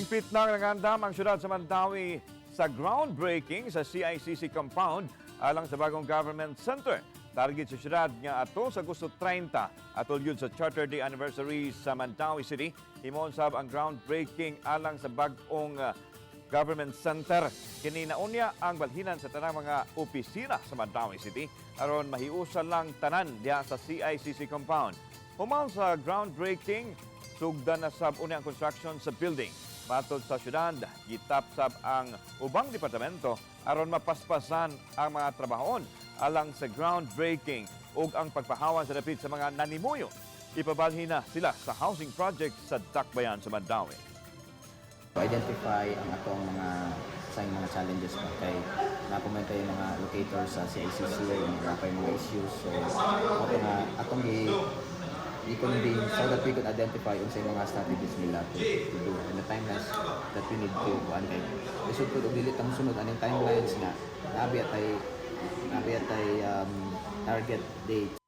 Mahigpit na nangandam ang syudad sa Mandaue sa groundbreaking sa CICC compound alang sa bagong government center. Target sa syudad nga ato sa Agosto 30, atol yun sa Charter Day anniversary sa Mandaue City. Himon sab ang groundbreaking alang sa bag-ong government center. Kini naunya ang balhinan sa tanang mga opisina sa Mandaue City aron mahiusa lang tanan diha sa CICC compound. Human sa groundbreaking, sugdan na sab unya ang construction sa building. Matod sa syudad, gitap sab ang ubang departamento aron mapaspasan ang mga trabahon alang sa groundbreaking ug ang pagpahawan sa dapit sa mga nanimuyo. Ipabalhin na sila sa housing project sa Dakbayan sa Mandaue. To identify ang atong mga sa mga challenges pa kay naa pa yung mga locators sa CICC, mga pa yung mga issues. So ato nga atong gi i-convene so that we could identify unsay mga strategies nila to do and the timelines that we need to kuan, kay lisod pud og dili ta mosunod aning timelines nga naa biya tay target date.